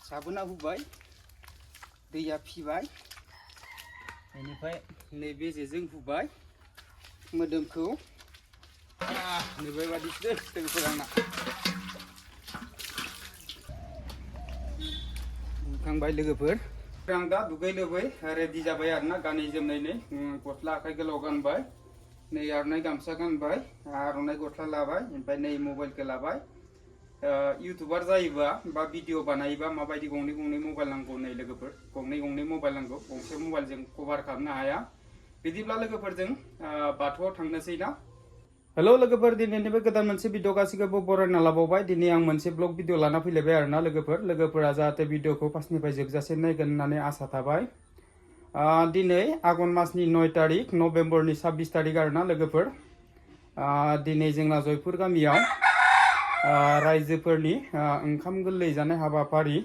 साबोना हुबाय दैया फिबाय बेनिफ्राय नैबे जेजों हुबाय मोदोमखौ नैबेबादिसो लोगोफोर आंना हुखांबाय लोगोफोर आं दा दुगै लोबै रेडि जाबाय आरोना गानै जोमनायनै गस्ला आखाइ गोलाव गानबाय नै आर'नाइ गामसा गानबाय आर'नाइ गस्ला लाबाय ओमफ्राय नै मबाइलखौ लाबाय इउटुबार जायोबा बा भिडिअ बानायोबा माबायदि गंनै गंनै मबाइल नांगौ नै लोगोफोर गंनै मबाइल नांगौ गंसे मबाइलजों कभार खालामनो हाया बिदिब्ला लोगोफोरजों बाथौआव थांनोसै ना हेलो लोगोफोर दिनैनिबो गोदान मोनसे भिडिअ गासिखौबो बरायना लाबावबाय दिनै आं मोनसे ब्लग भिडिअ लाना फैलायबाय आरोना लोगोफोरा जाहाथे भिडिअखौ फार्स्टनिफ्राय जोबजासे नायगोन होननानै आसा थाबाय दिनै आघन मासनि 9 तारिख नभेम्बरनि 26 तारिख आरोना लोगोफोर दिनै जोंना जयपुर गामियाव रायजोफोरनि ओंखाम गोरलै जानाय हाबाफारि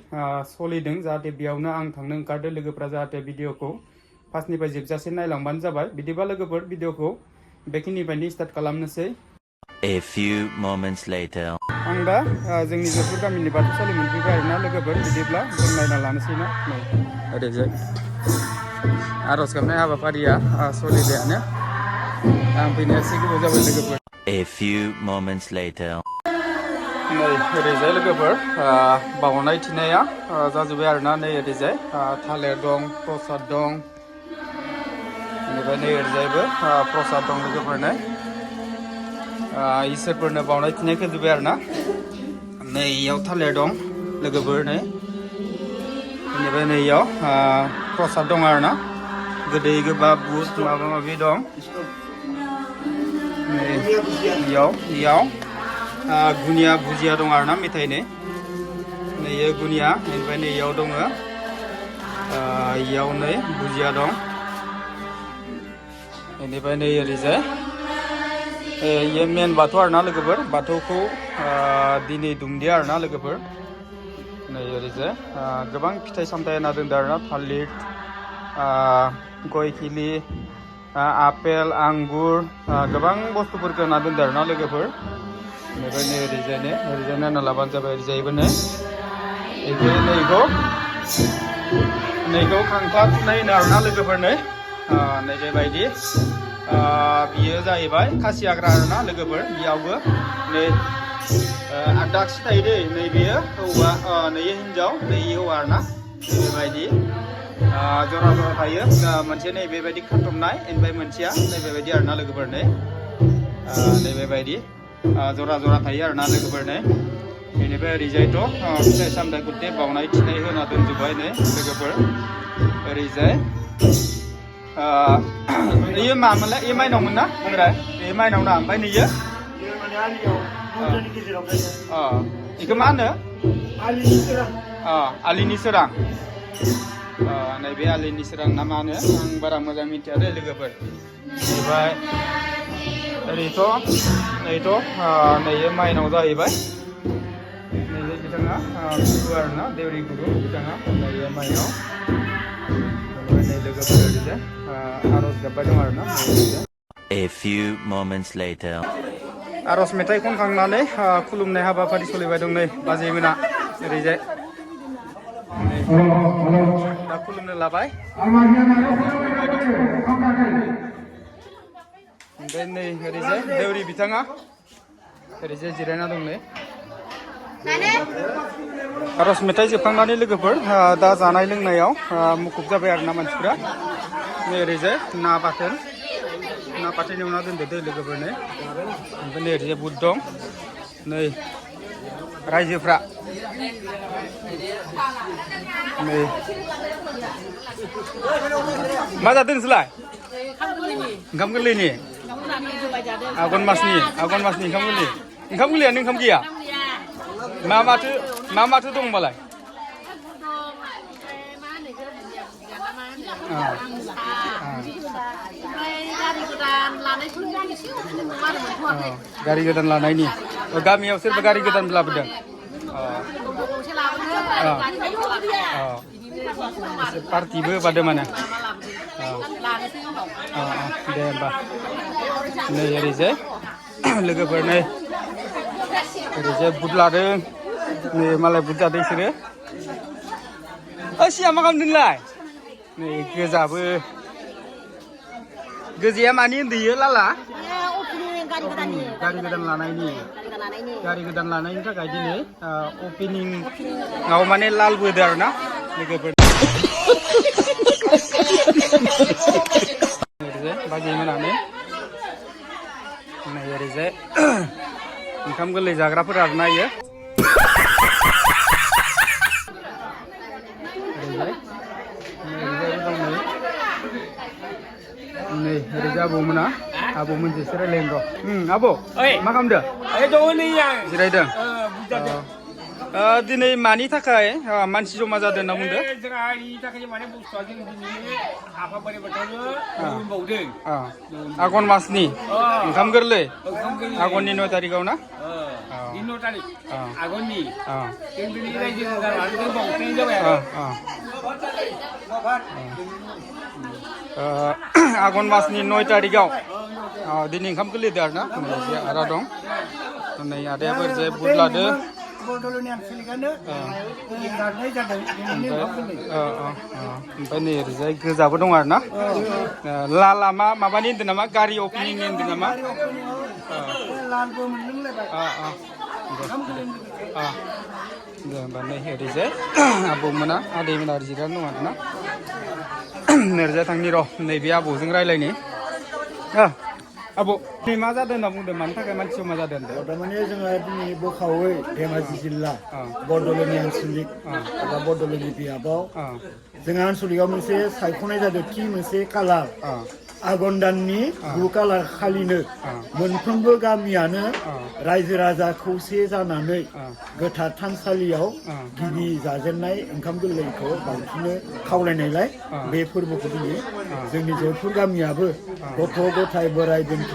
सोलिदों जाहाथे बेयावनो आं थांनो ओंखारदों लोगोफोरा जाहाथे भिडिअखौ फार्स्टनिफ्राय जोबजासे नायलांबानो जाबाय बिदिबा लोगोफोर भिडिअखौ बेखिनिफ्रायनो स्टार्ट खालामनोसै A few moments later आं दा जोंनि जयपुर गामिनि बाथौसालि मोनफैबाय आरोना लोगोफोर बिदिब्ला जों नायना लानोसै ना नै ओरैजाय आर'ज गाबनाय हाबाफारिया सोलिबायानो आं फैनाया एसे गोबाव जाबाय लोगोफोर A few moments later नै ओरैजाय लोगोफोर बावनाय थिनाया जाजोब्बाय आरोना नै ओरैजाय थालिर दं प्रसाद दं बेनिफ्राय नै ओरैजायबो प्रसाद दं लोगोफोरनो इसोरफोरनो बावनाय थिनायखौ होजोब्बाय आरोना नै इयाव थालिर दं लोगोफोर नै बेनिफ्राय नै इयाव प्रसाद दं आरोना गोदै गोबाब बुट माबा माबि दं नै इयाव गुनिया भुजिया दं आरोना मेथाइनि नै गुनिया बेनिफ्राय नै इयाव दङ इयाव नै भुजिया दं बेनिफ्राय नै ओरैजाय इयो मेन बाथौ आरोना लोगोफोर बाथौखौ दिनै दुमदिया आरोना लोगोफोर नै ओरैजाय गोबां फिथाइ सामथाइ होना दोनदों आरोना थालिर गय खिलि आपेल आंगुर गोबां बुस्थुफोरखौ होना दोनदों आरोना लोगोफोर बेनिफ्राय नै ओरैजायनो नायना लाबानो जाबाय ओरैजायबो नैखौ खांख्ला थुनाय होनो आरोना लोगोफोरनो नै बेबायदि बियो जाहैबाय खासि हाग्रा आरोना लोगोफोर बेयावबो नै आगदाखि थायो दै नै बेयो हौवा नै हिन्जाव नै हौवा आरोना बेबायदि जरा थायो मोनसे नै बेबायदि खाथबनाय ओमफ्राय मोनसेया नै बेबायदि आरोना लोगोफोरनो नै बेबायदि जरा थायो आरोना लोगोफोरनो बेनिफ्राय ओरैजायथ' फिथाइ सामथाइ गुथे बावनाय थिनाय होना दोनजोब्बाय नै लोगोफोर ओरैजाय इयो मामोनलाय इयो माइनावमोन ना ओमफ्राय बे माइनाव ना ओमफ्राय नैयो बेखौ मा होनो आलिनि सोरां नैबे आलिनि सोरां ना मा होनो आं बारा मोजां मिथिया दे लोगोफोर बेनिफ्राय नैयो माइनाव जाहैबाय नैबे बिथाङा गुरु आरोना देउरि गुरु बिथाङा नैयो माइनाव नै लोगोफोर ओरैजाय आर'ज गाबबाय दं आरोना A few moments later आर'ज मेथाइ खनखांनानै खुलुमनाय हाबाफारि सोलिबाय दं नै बाजैमोना ओरैजाय दा खुलुमनो लाबाय ओमफ्राय नै ओरैजाय देउरि बिथाङा ओरैजाय जिरायना दं नै आर'ज मेथाइ जोबखांनानै लोगोफोर दा जानाय लोंनायाव मुखुब जाबाय आरोना मानसिफ्रा नै ओरैजाय ना बाथोन एवना दोनदो दै लोगोफोरनो ओमफ्राय नै ओरैजाय बुट दं नै रायजोफ्रा नै मा जादों नोंसोरलाय ओंखाम गोरलैनि आघन मासनि ओंखाम गोरलैयानो ओंखाम गैया मा माथो दं होनबालाय गारि गोदान लानायनि गामियाव सोरबा गारि गोदान लाबोदों पार्टिबो होबादो माने दे होमबा नै ओरैजाय लोगोफोर नै ओरैजाय बुट लादों नै मालाय बुट जादों बिसोरो सिया मा खालामदोंलाय नै गोजाबो गोजाया मानि उन्दैयो लाला गारि गोदान लानायनि थाखाय दिनै अपेनिंआव माने लाल बोदो आरो ना लोगोफोर बाजै मोनानो नै ओरैजाय ओंखाम गोरलै जाग्राफोर आरो ना इयो नै ओरैजाय आबौमोना आबौमोन जेसो रायलायनो र' आबौ मा खालामदो जिरायदों दिनै मानि थाखाय मानसि जमा जादों होनना बुंदो आघन मासनि ओंखाम गोरलै आघननि 9 तारिखाव ना आघन मासनि 9 तारिखाव दिनै ओंखाम गोरलैदो आरो ना आदा दं नै आदायाबो ओरैजाय बुद लादो ओमफ्राय नै ओरैजाय गोजाबो दं आरो ना लाला माबानि होनदों नामा गारि अपेनिंनि होनदों नामा दे होमबा नै ओरैजाय आबौमोना आदैमोना जिरायना दं आरो ना ओरैजाय थांनि र' नैबे आबौजों रायलायनि आबौ दिनै मा जादों होनना बुंदों मानि थाखाय मानसि जमा जादों थारमाने जोंहा दिनै बोखावै धेमाजि जिल्ला बरदलैनि आनसलिक एबा बरदलैनि बियाबाव जोंहा आनसलिकआव मोनसे सायख'नाय जादों कि मोनसे कालार आघन दाननि 9 कालार खालिनो मोनफ्रोमबो गामियानो रायजो राजा खौसे जानानै गोथार थानसालियाव गिबि जाजेननाय ओंखाम गोरलैखौ बाउथिनो खावलायनायलाय बे फोरबोखौ दिनै जोंनि जयपुर गामियाबो गथ' गथाय बोराय बेन्थ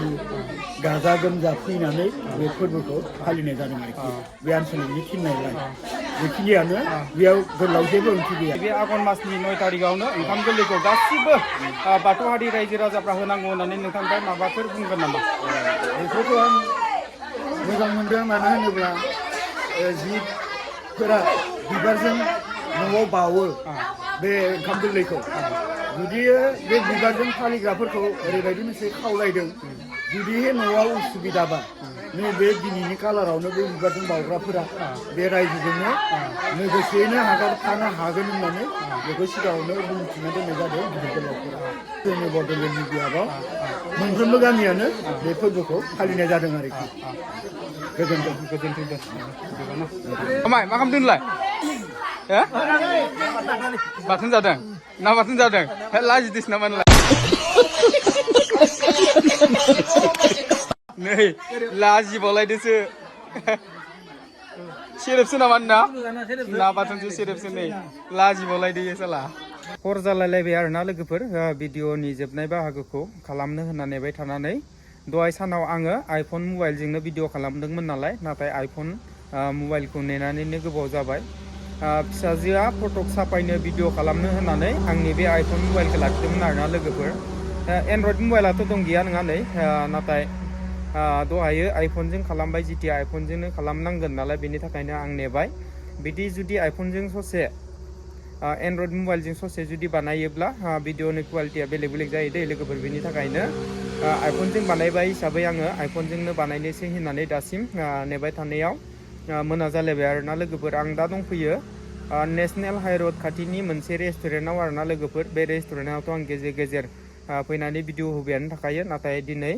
गाजा गोमजा फैनानै बे फोरबोखौ फालिनाय जादों आरोखि बे आनसलिकनि थिननायलाय बेखिनियानो बेयाव गोलाव जेबो ओंथि गैया बे आघन मासनि 9 तारिखावनो ओंखाम गोरलैखौ गासिबो बाथौहारि रायजो राजाफ्रा होनांगौ होननानै नोंथांनिफ्राय माबाफोर बुंगोन नामा बेखौथ' आं मोजां मोनदों मानो होनोब्ला जिफोरा बिबारजों न'आव बावो बे ओंखाम गोरलैखौ जुदि बे बिबारजों फालिग्राफोरखौ ओरैबायदि मोनसे खावलायदों जुदि न'आव उसुबिदाबा नैबे दिनैनि कालारावनो बे बिबारजों बावग्राफोरा बे रायजोजोंनो लोगोसेयैनो थानो हागोन होननानै बेखौ सिगाङावनो बुंथिना दोननाय जादों गिदिर गोलावफोरा जोंनि बरदलैनि बियाबाव मोनफ्रोमबो गामियानो बे फोरबोखौ फालिनाय जादों आरोखि गोजोन्थों मा खालामदों नोंलाय बाथोन जादों ना बाथोन जादों लाजिदोंसो नामा नोंलाय नै लाजिबावलायदोसो सेरेबसो नामा ना बाथोनसो सेरेबसो नै लाजिबावलायदो साला हर जालायलायबाय आरो ना लोगोफोर भिडिअनि जोबनाय बाहागोखौ खालामनो होनना नेबाय थानानै दहाय सानाव आङो आइफन मबाइलजोंनो भिडिअ खालामदोंमोन नालाय नाथाय आइफन मबाइलखौ नेनानैनो गोबाव जाबाय फिसाजोआ फटक साफायनो भिडिअ खालामनो होननानै आंनि बे आइफन मबाइलखौ लाखिदोंमोन आरो ना लोगोफोर एन्ड्रइड मबाइलाथ' दं गैया नङा नै नाथाय दहायो आइफनजों खालामबाय जिथिया आइफनजोंनो खालामनांगोन नालाय बेनि थाखायनो आं नेबाय बिदि जुदि आइफनजों ससे एन्ड्रइड मबाइलजों ससे जुदि बानायोब्ला भिडिअनि क्वालिटिया बेलेग बेलेग जायो दै लोगोफोर बेनि थाखायनो आइफनजों बानायबाय हिसाबै आङो आइफनजोंनो बानायनोसै होननानै दासिम नेबाय थानायाव मोना जालायबाय आरो ना लोगोफोर आं दा दंफैयो नेशनेल हाइरड खाथिनि मोनसे रेस्टुरेन्टआव आरो ना लोगोफोर बे रेस्टुरेन्टआवथ' आं गेजेर गेजेर फैनानै भिडिअ होबायानो थाखायो नाथाय दिनै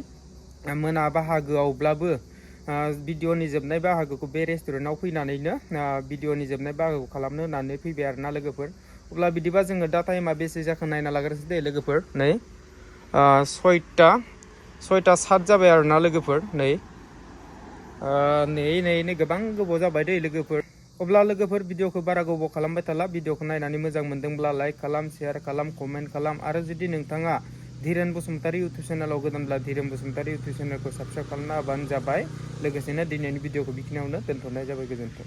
मोना बाहागोआवब्लाबो भिडिअनि जोबनाय बाहागोखौ बे रेस्टुरेन्टआव फैनानैनो भिडिअनि जोबनाय बाहागोखौ खालामनो होननानै फैबाय आरो ना लोगोफोर अब्ला बिदिबा जोङो दा टाइमा बेसे जाखो नायना लाग्रोसै दे लोगोफोर नै 6:07 जाबाय आरो ना लोगोफोर नै गोबां गोबाव जाबाय दै लोगोफोर अब्ला लोगोफोर भिडिअखौ बारा गोबाव खालामबाय थाला भिडिअखौ नायनानै मोजां मोनदोंब्ला लाइक खालाम शेयार खालाम कमेन्ट खालाम आरो जुदि नोंथाङा धीरेन बसुमतारी इउटुब चेनेलाव गोदानब्ला धीरेन बसुमतारी इउटुब चेनेलखौ साबस्क्राइब खालामना होबानो जाबाय लोगोसेनो दिनैनि भिडिअखौ बेखिनियावनो दोनथ'नाय जाबाय गोजोन्थों।